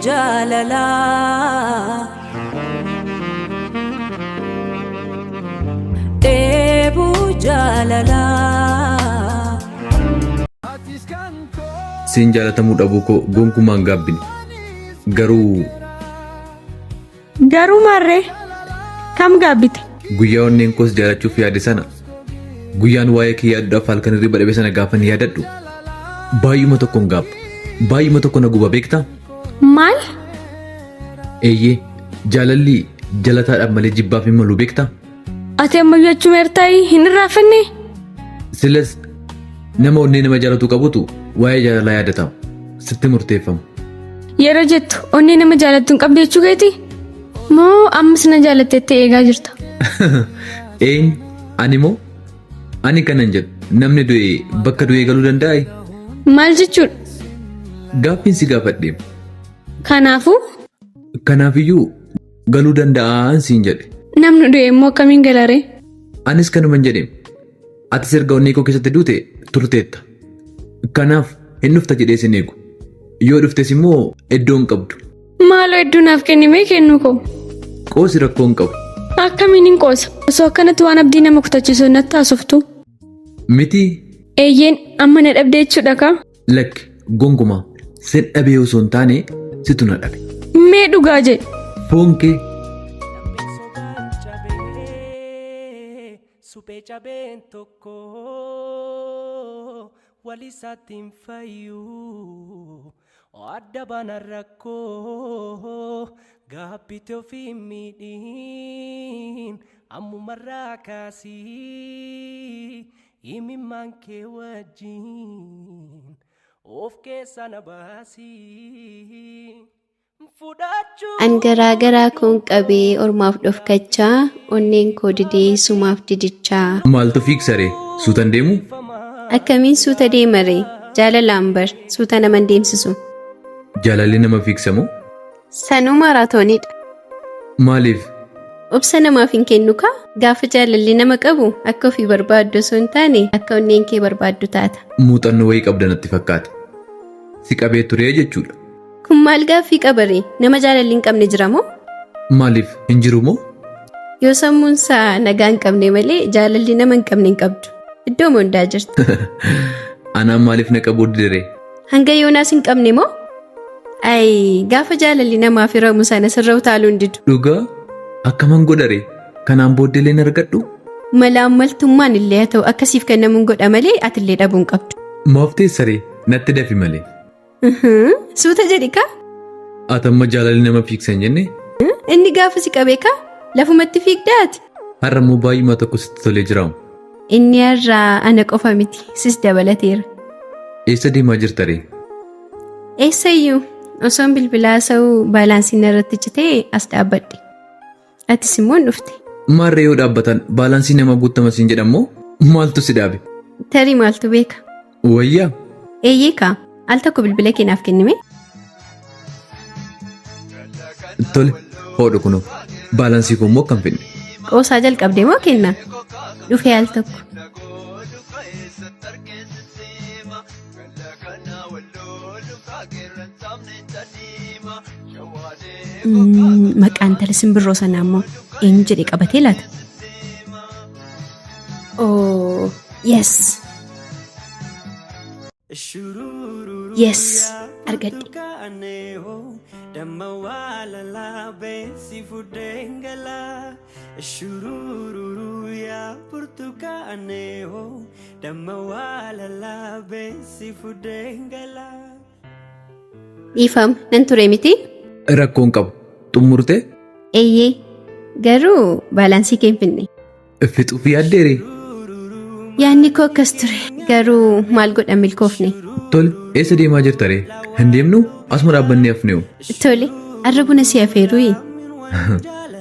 Jaalalaa. Dheebuu jaalalaa. Siin jaalatamuu dhabuu koo gonkumaa hin gaabbine. Garuu Garuu maarree kam gaabbite? Guyyaa onneen koos jaalachuuf yaade sana guyyaan waa'ee kee yaaduudhaaf halkan hirriba dhabe sana gaafan yaadadhu baay'uma tokkon gaabba. Baay'uma tokko na guba beektaa? Maal? Eeyyee jaalalli jalataadhaaf malee jibbaaf hin malu beektaa? Ati ammayyuu achuma ertaayi hin irraanfanne? Silas nama onnee nama jaalatu qabutu waa'ee jaalalaa yaadatama. Sitti murteeffama. Yeroo jettu onnee nama jaalattu hin qabdu jechuu keeti? Moo ammas na jaalatteettee eegaa jirta? Eenyu? Ani moo? Ani kanan jedhu namni du'e bakka du'ee galuu danda'aa? Maal jechuudha? Gaaffiin si gaafadhe. Kanaafuu Kanaafiyyuu galuu danda'aan siin jedhe. Namni du'e immoo akkamiin galaree? Anis kanuman jedhe. Atis erga onnee koo keessatti duute turteetta. Kanaaf hin dhufta jedhee sin eegu. Yoo dhuftes immoo iddoo hin qabdu. Maaloo hedduu naaf kennimee kennuu koo. Qoosi rakkoo hin qabu. Akkamiin hin qoosa? Osoo akkanatti waan abdii nama kutachiisu natti haasoftu. Miti. Eeyyeen amma na dhabdee jechuudha kaa? Lakki gonkumaa sin dhabee osoo hin taane situ na dhabe. Mee dhugaa jedhi. Foon kee Lapheen sobaan cabee suphee cabeen tokko wal isaatti hin fayyu adda baana rakkoo gaabbite ofii hin miidhiin ammumarraa kaasii imimmaan kee wajjin of keessa na baasii. An garaa garaa koon qabee ormaaf dhofkachaa onneen koo didee sumaaf didichaa. Maaltu fiigsa ree? Suutan deemu? Akkamiin suuta deema ree? Jaalalaan bar suuta naman deemsisu. Jaalalli nama fiigsa moo? Sanuu maaraatooniidha. Maaliif? Obsa namaaf hin kennu kaa? Gaafa jaalalli nama qabu akka ofii barbaaddu osoo hin taane akka onneen kee barbaaddu taata. Muuxannoo wayii qabda natti fakkaata. Si qabee turee jechuudha. Kun maal gaaffii qabaree? Nama jaalalli hin qabne jira moo? Maaliif hin jiru moo? Yoo sammuun isaa nagaa hin qabne malee jaalalli nama hin qabne hin qabdu. Iddoo hundaa jirti. Anaan maaliif na qabuu didere? Hanga yoonaas hin qabne moo? Ayi gaafa jaalalli namaaf hiramu sana sirra utaaluu hin didu. Dhugaa akkaman godhare kanaan booddeelee hin argadhu? Malaammaltummaan illee haa ta'u akkasiif kennamuun godha malee atillee dhabuu hin qabdu. Maaf teessaree natti dafi malee. Suuta jedhi kaa. Ati amma jaalalli nama fiigsa hin jenne? Inni gaafa si qabee kaa lafumatti fiigdaa ati. Har'a immoo baay'uma tokko sitti tolee jiraam. Inni har'a ana qofa miti sis dabalateera. Eessa deemaa jirta ree? Eessayyuu osoon bilbilaa haasa'uu baalaansiin irratti citee as dhaabbadhe. Atis immoo hin dhufte. Maarree yoo dhaabbatan baalaansii nama guuttama siin jedhan moo maaltu si dhaabe? Tarii maaltu beeka? Wayyaa? Eeyyee kaa al tokko bilbila kee naaf kennime. Tole hoodhu kunoo baalaansii koo immoo akkam fidne. Qoosaa jalqabdee moo kenna? Dhufee al tokko. Maqaan intala simbirroo sanaa immoo eenyu jedhee qabatee laata? Oh, yes. Yes, argadhe. Dhiifama, nan ture miti? Rakkoon qabu. Xumurtee? Eeyyee, garuu baalaansii kee hin finne. Fixuuf yaaddeere? Yaadni koo akkas ture, garuu maal godha milkoofne. Tole, eessa deemaa jirta ree? Hin deemnu? Asuma dhaabbannee hafneewu. Tole, arra buna si afeeruyi.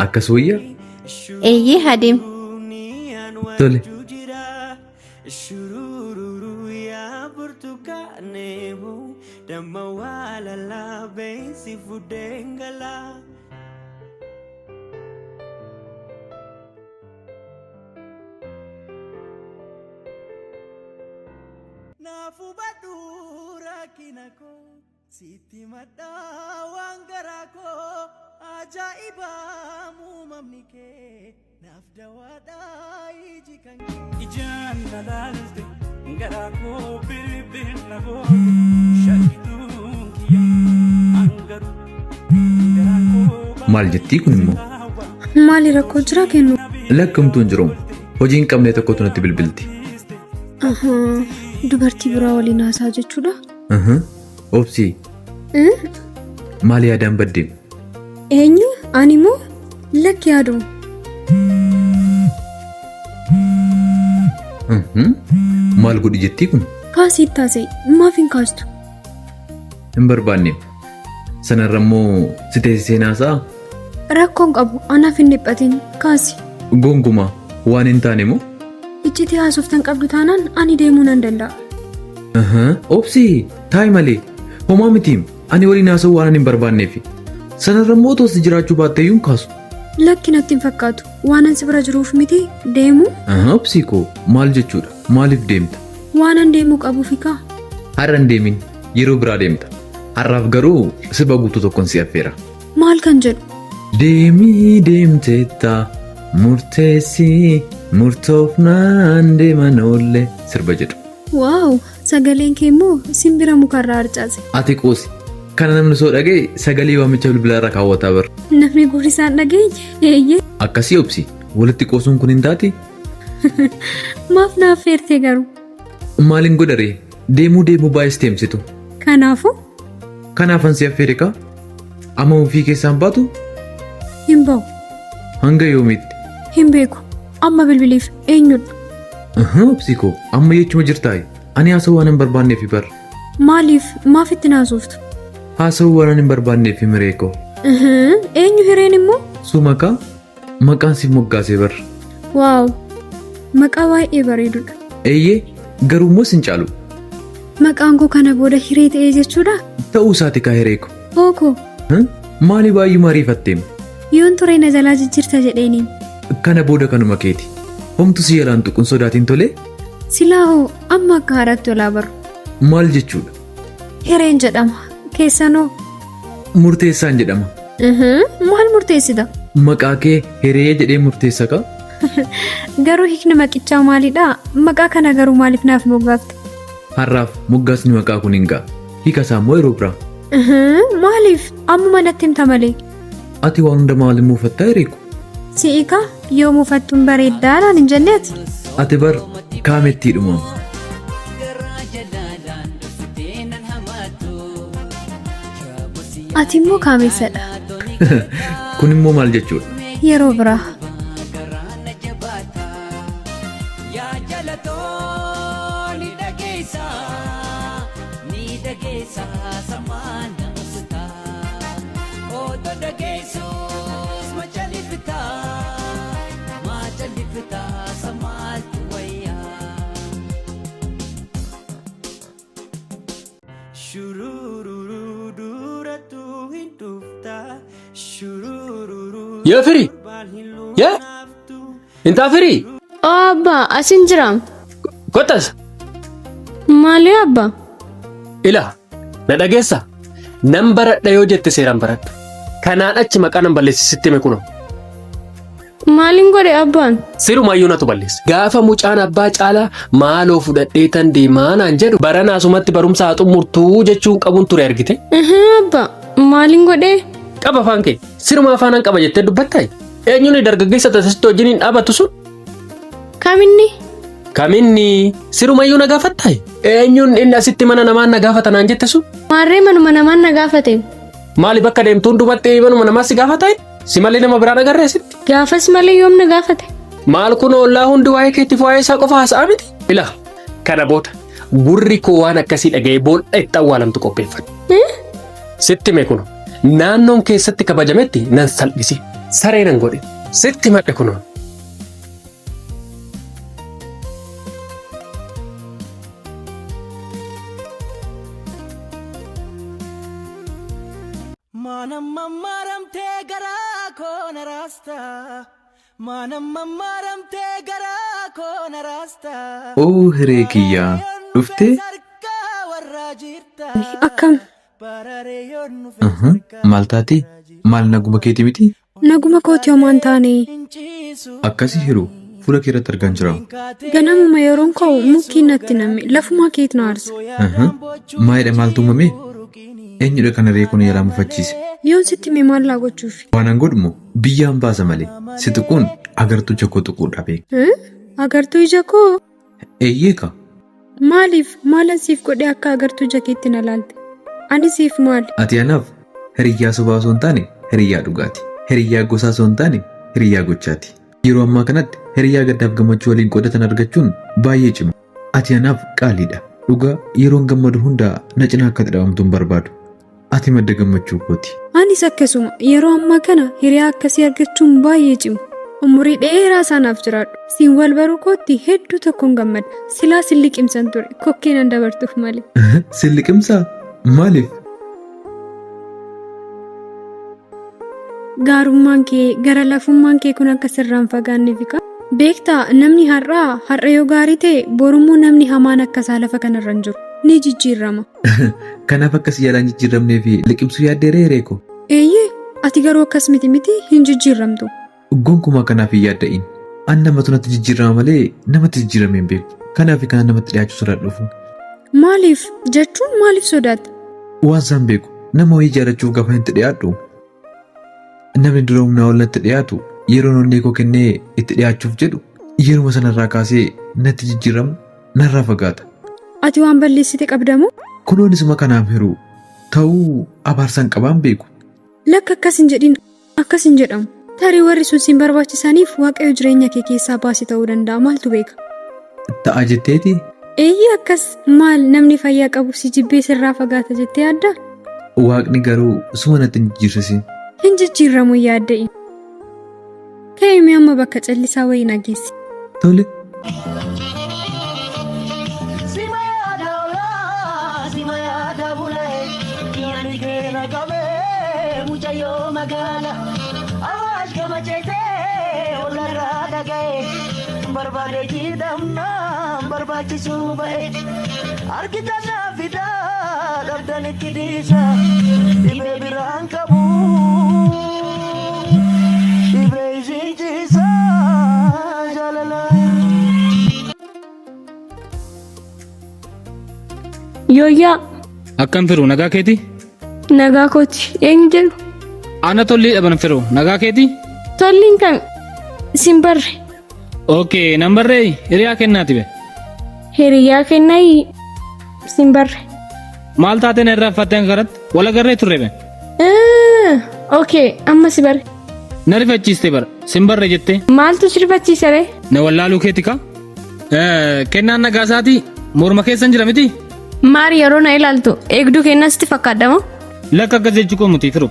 Akkas wayya? Eeyyee, haa deemu. Tole. Naaf hubadhu rakkina koo sitti madhaa waan. Garaa koo ajaa'iba uumamni kee naaf dawaadhaa iji kan kee. Ijaan na laalte garaa koo birbir na goote shakkituun kiyya angaru garaa koo Maal jettii kun immoo? Maali rakkoo jira kennu? Lakkamtuu hin jiru. Hojii hin qabne tokkotu natti bilbilti. Ahaa, dubartii biraa waliin haasaa jechuudha. Obsii. Maal yaadaan badde? Eenyu? Ani moo? Lakki yaadu. Maal godhi jettii kun? Kaasii itti haasa'e. Maaf hin kaastu? Hin barbaanne. Sanarra immoo si teessisee naasa'a. Rakkoon qabu anaaf hin dhiphatin kaasi. Gonkumaa waan hin taane moo? Iccitii haasoftan qabdu taanaan ani deemuu nan danda'a. Obsii taa'i malee homaa mitiim ani waliin haasa'uu waan hin barbaanneefi. Sanarra immoo otoo si jiraachuu baatteeyyuu hin kaasu. Lakki natti hin fakkaatu. Waanan si bira jiruuf miti deemu. Obsii koo maal jechuudha? Maaliif deemta? Waanan deemuu qabuufi kaa. Har'a hin deemin yeroo biraa deemta. Har'aaf garuu sirba guutuu tokkon si affeera. Maal kan jedhu? Deemii deemteetta murteessii murtoofnaan deeman oolle sirba jedhu. Waaw sagaleen kee immoo simbira mukarraa harcaase. Ati qoosi. Kana namni osoo dhaga'e sagalee waamicha bilbilaa irra kaawwataa bara. Namni gurri isaan dhageenye eeyyee. Akkasii obsi. Walitti qoosuun kun hin taati? Maaf na affeerte garuu? Maalin godha ree? Deemuu deemuu baay'is teemsitu. Kanaafuu? Kanaafan si affeere kaa. Amma ofii keessaan baatu? Hin ba'u. Hanga yoomiitti? Hin beeku. Amma bilbiliif eenyudha? Ahaa obsii koo amma jechuma jirtaayi. Ani haasa'uu waan hin barbaanneefi bar. Maaliif maaf itti naasoftu? Haasa'uu waan hin barbaanneefi miree koo. Eenyu hireen immoo? Suma kaa maqaan siif moggaasee bar. Waaw maqaa baay'ee bareedudha. Eeyyee garuu immoo sin caalu. Maqaan koo kana booda hiree ta'ee jechuudha? Ta'uu isaati kaa hiree koo. Hookoo. Maali baay'uma ariifatteem? Yoon ture na jalaa jijjiirta jedheeniin. Kana booda kanuma keeti. Homtu si jalaan tuqun sodaatiin tolee? Silaa hoo amma akka haaraatti olaa baru. Maal jechuudha? Hireen jedhama. Keessanoo? Murteessaan jedhama. Maal murteessita? Maqaa kee hiree jedhee murteessa kaa? Garuu hiikni maqichaa maalidha? Maqaa kana garuu maaliif naaf moggaafte? Har'aaf moggaasni maqaa kun hin ga'a. Hiika isaa immoo yeroo biraa. Maaliif? Ammuma natti himta malee. Ati waan hunda maaliif muufattaa Hiriiku? Si'i kaa yoo muufattuun bareeddaa naan hin jenne ati? Ati bar kaamettiidhuma. Ati immoo kaameessadha. Kun immoo maal jechuudha? Yeroo biraa. Shurururu durattu hin dhufta shurururu Yaa firii! Yaa! Intaa firii! Oo abbaa asin jira. Kottas! Maali abbaa? Ila na dhageessa nan baradha yoo jette seeraan baradhu. Kanaan achi maqaa nan balleessi sitti hime kunoo. Maalin godhe abbaan? Sirumayyuu natu balleesse. Gaafa mucaan abbaa caalaa maaloo fudhadhee tan deemaa naan jedhu barana asumatti barumsa haa xumurtuu jechuun qabuun ture argite. Ihii abbaa maalin godhee? Qaba afaan kee siruma afaanan qaba jettee dubbattaa? Eenyuun dargaggeessa tasasitti wajjin hin dhaabatu sun? Kaminni? Kaminni sirumayyuu na gaafattaa? Eenyuun inni asitti mana namaan na gaafata naan jette sun? Maarree manuma namaan na gaafate. Maali bakka deemtu hundumatti manuma namaa si gaafataa? Si malee nama biraan agarree asitti? Gaafas malee yoom na gaafate? Maal kun ollaa hundi waa'ee keetiif waa'ee isaa qofa haasa'aa miti? Ila kana booda gurri koo waan akkasii dhaga'ee boolla itti awwaalamtu qopheeffadhu. Sitti hime kuno naannoon keessatti kabajametti nan salphisi saree nan godhe sitti himadhe kunoo. Maana mammaramtee garaa koo na raasta. Maana mammaramtee garaa koo na raasta. Oo hiree kiyyaa dhuftee? Harkaa warraa jirta. Akkam? Bararee yoon nufe Uhum. Maal taatee? Maal naguma keeti miti? Naguma kooti homaa hin taane. Akkasii hiruu fuula kee irratti argaan jira. Ganamuma yeroon ka'u mukkiin natti namme lafumaa keet na aarsa. Uhum. Maalidha maaltu uumame? Eenyudha kana ree kun yaraa mufachiise? Yoon sitti hime maal laa gochuufi? Waan an godhu moo biyyaan baasa malee si tuquun agartuu ija koo tuquudha beek. Agartuu ija koo? Eeyyee kaa. Maaliif maalan siif godhee akka agartuu ija keetti na laalte? Ani siif maali? Ati anaaf hiriyyaa sobaa osoo hin taane hiriyyaa dhugaati. Hiriyyaa gosaa osoo hin taane hiriyyaa gochaati. Yeroo ammaa kanatti hiriyyaa gaddaaf gammachuu waliin qoodatan argachuun baay'ee cima. Ati anaaf qaaliidha. Dhugaa yeroon gammadu hunda na cinaa akka ati dhabamtu hin barbaadu. Ati madda gammachuu kooti. Anis akkasuma yeroo ammaa kana hiriyaa akkasii argachuun baay'ee cima. Umurii dheeraa isaanaaf jiraadhu. Siin wal baruu kootti hedduu tokkoon gammada. Silaa sin liqimsan ture kokkee nan dabartuuf malee. Sin liqimsaa? Maaliif? Gaarummaan kee gara lafummaan kee kun akka sirraan fagaanne fiqa. Beektaa namni har'aa har'a yoo gaarii ta'e borummoo namni hamaan akkasaa lafa kanarra hin jiru. Ni jijjiirama. Kanaaf akka si jalaan jijjiiramnee fi liqimsuu yaaddee ree reeko. Eeyyee ati garuu akkas miti miti hin jijjiiramtu. Gonkumaa kanaaf hin yaadda'in. An namatu natti jijjiirama malee namatti jijjiiramee hin beeku. Kanaaf kana namatti dhiyaachuu sodaadhuufu. Maaliif jechuun maaliif sodaatta? Waan isaan beeku nama wayii jaalachuuf gaafa itti dhiyaadhu namni dura humnaa ol natti dhiyaatu yeroon onnee koo kennee itti dhiyaachuuf jedhu yeruma sanarraa kaasee natti jijjiiramu narraa fagaata. Ati waan balleessite qabdamoo? Kunoon isuma kanaaf hiruu ta'uu abaarsaan qabaan beeku. Lakka akkas hin jedhin akkas hin jedhamu. Tarii warri sun siin barbaachisaniif waaqayyo jireenya kee keessaa baase ta'uu danda'a maaltu beeka? Ta'a jetteeti Eeyyee akkas maal namni fayyaa qabu si jibbee sirraa fagaata jettee yaaddaa? Waaqni garuu suma natti hin jijjiirsisin. Hin jijjiirramu yaadda'i. Ka'ii mee amma bakka callisaa wayii na geessi. Tole. Sima yaada olaa, sima yaada bulee, yaani kee na qabee mucayyoo magaala. Awaash gama ceetee olarraa dhaga'e, barbaade jiidhamnaan barbaachisuu ba'e. Argitan naa fidaa dhabdan itti dhiisa, dhibee biraan qabu. Dhibee isin ciisa jaalala. Yooyyaa Akkam firuu nagaa keeti? nagaa kooti eenyu jedhu Ana tollii dhaban firuu nagaa keeti? tolliin kan sin barre Okay nan barree hiriyaa kennaati be. Hiriyaa kennaa sin barre. Maal taatee na irraanfatte hanga kanatti? Wal agarree turre be. Okay, amma si bare. Na rifachiiste bara. Sin barre jettee. Maaltu si rifachiise ree? Na wallaaluu keeti kaa? Kennaan nagaa isaatii morma keessan jira miti? Maari yeroo na ilaaltu eegduu kennaa sitti fakkaadha moo? Lakka akkas jechuu koo miti firu.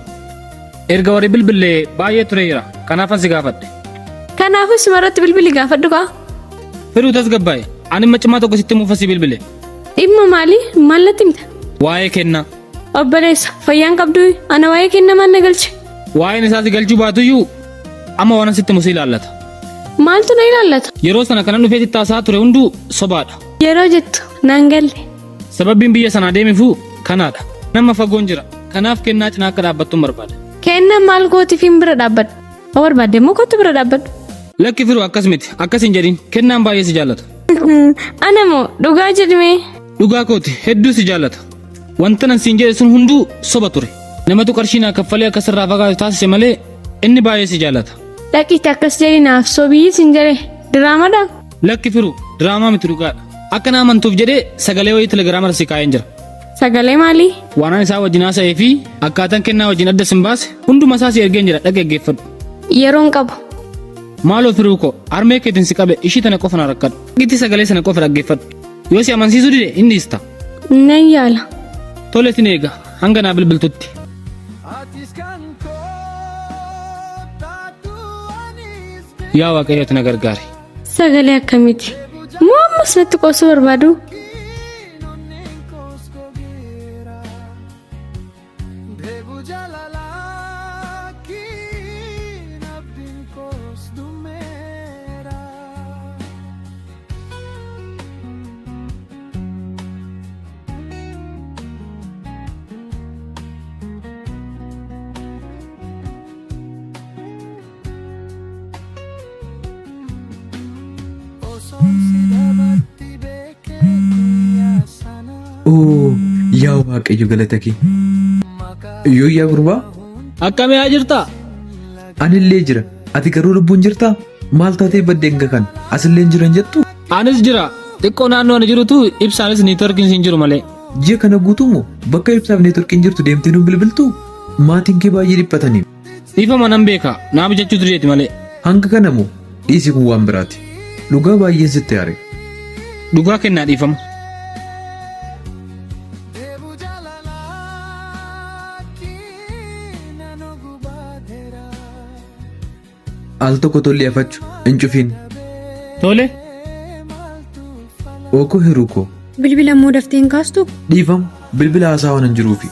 Erga warri bilbillee baay'ee tureera. Kanaafan si gaafadhe. Kanaafuu suma irratti bilbili gaafadhu kaa. Firuu tasgabbaa'e. Ani dhimma cimaa tokko sitti himuufan si bilbile. Dhimma maalii? Maal natti himta? Waa'ee kennaa. Obboleessa, fayyaan qabduu ana waa'ee kennaa maal na galche? Waa'een isaa si galchuu baatuyyuu amma waan sitti himu si ilaallata. Maaltu na ilaallata? Yeroo sana kanan dhufee sitti haasa'aa ture hunduu sobaadha. Yeroo jettu naan galle. Sababbiin biyya sanaa deemifuu kanaadha. Nama fagoon jira. Kanaaf kennaa cinaa akka dhaabbattun barbaada. Kennaa maal gootiifin bira dhaabbadha? Yoo barbaadde immoo kottu bira dhaabbadhu. Lakki firuu akkas miti. Akkas hin jedhin. Kennaan baay'ee si jaallata. Ana moo dhugaa jedhimee? Dhugaa kooti hedduu si jaallata. Wanta nan siin jedhe sun hunduu soba ture. Namatu qarshii naa kaffalee akka sirraa fagaatu taasise malee inni baay'ee si jaallata. Dhaqiitti akkas jedhi naaf sobii siin jedhe. Diraamadha? Lakki firu diraamaa miti dhugaadha. Akka na amantuuf jedhee sagalee wayii telegiraama irra si kaa'een jira. Sagalee maalii? Waanan isaa wajjin haasa'ee fi akkaataan kennaa wajjin adda sin baase hunduma isaa si ergeen jira dhaqi dhaggeeffadhu. Yeroon qabu. Maaloo firuu koo harmee keetiin si qabe ishii tana qofa na rakkadhu. Dhaqiitti sagalee sana qofa dhaggeeffadhu. Yoo si amansiisuu dide hin dhiista. Nan yaala. Tole sin eega hanga naa bilbiltutti. Atis kan koo taatu anis Yaa Waaqayyo ati na gargaari. Sagalee akkamiiti? Moo ammas natti qoosuu barbaadu? Oo, yaa Waaqayyo galata kee. Yoo yaa gurbaa, Akkam yaa jirtaa? anillee jira. Ati garuu lubbuun jirtaa? Maal taatee baddee hanga kana? Asillee hin jiran jettu? Anis jira. Xiqqoo naannoo ani jirutu ibsaanis neetworkiin hin jiru malee. Ji'a kana guutuu moo bakka ibsaaf neetworkiin jirtu deemtee nuun bilbiltuu? Maatiin kee baay'ee dhiphatanii. Dhiifama nan beeka. Naa mijachuutu dideeti malee. Hanga kana moo dhiisi kun waan biraati. Dhugaa baay'een sitti aare. Dhugaa kennaa dhiifama. Al tokko tolli afachu hin cufiin. Tole. Ookoo hiruu koo. Bilbila immoo daftee hin kaastu? Dhiifama bilbila haasaa waan hin jiruufi.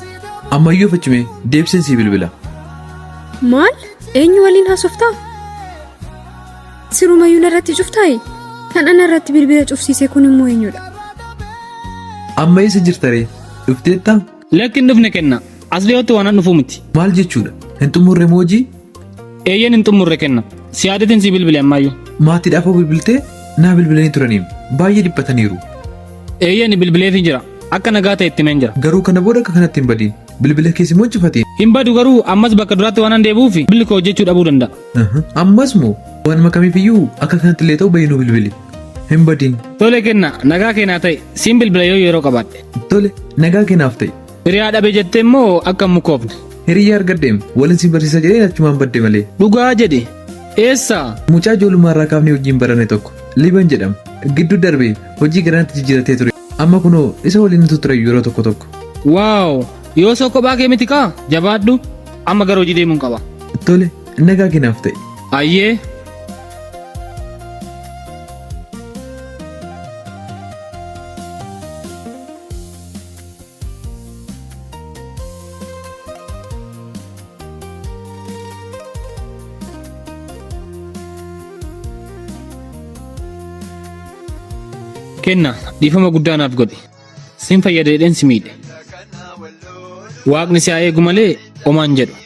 Ammayyuu afachumee deebiseen sii bilbila. Maal? Eenyu waliin haasoftaa? Sirumayyuu narratti cuftaayi? Kan ana irratti bilbila cufsiise kun immoo eenyudha? Amma eessa jirta ree? Dhufteettaa? Lakki hin dhufne kenna. As dhiyootti waan an dhufuu miti. Maal jechuudha? Hin xumurre moo hojii? Eeyyeen hin xumurre kenna. Si yaadetiin si bilbile ammaayyuu. Maatiidhaaf hoo bilbiltee? Naa bilbilanii turaniim. Baay'ee dhiphataniiru. Eeyyeen bilbileefin jira. Akka nagaa ta'e itti himeen jira. Garuu kana booda akka kanatti hin badiin. Bilbila kees immoo hin cufatiin. Hin badu garuu ammas bakka duraatti waanan deebi'uuf bilbilli koo hojjechuu dhabuu danda'a. Ammas moo? Waanuma kamiif iyyuu akka kanatti illee ta'u bahii nuu bilbili. Hin badiin. Tole kenna nagaa kee naa ta'i. Siin bilbila yoo yeroo qabaadhe. Tole nagaa kee naaf ta'i. Hiriyaa dhabe jettee immoo akka hin mukoofne. Hiriyyaa argadheem walin si barsiisa jedheen achumaan badde malee. Dhugaa jedhi. Eessa? Mucaa ijoollummaa irraa kaafnee wajjin baranne tokko. Liban jedhama. Gidduu darbee hojii garanatti jijjiiratee ture. Amma kunoo isa waliin nutu ture yeroo tokko tokko. Waaw! Yoo soo kophaa kee miti kaa? Jabaadhu. Amma gara hojii deemuun qaba. Tole, nagaa kee naaf ta'i. Ayyee. Kenna dhiifama guddaa naaf godhi. Sin fayyada jedheen si miidhe. Waaqni si haa eegu malee homaan jedhu.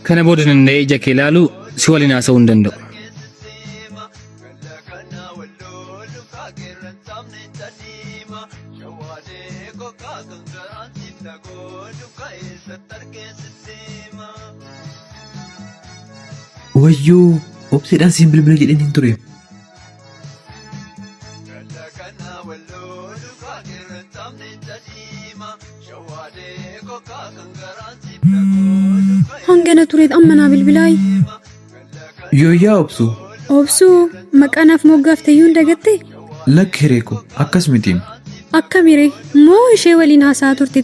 Kana booda danda'ee ija kee ilaaluu si waliin haasa'uu hin danda'u. Wayyoo obseedhaan siin bilbila jedheen hin ture. Hangana tureet amma naa bilbilaayi. Yooyyaa obsuu. Obsuu maqaa naaf moggaafte iyyuu hin dagattee? Lakki hiree ko akkas mitiim. Akkamiree moo ishee waliin haasa'aa turtetu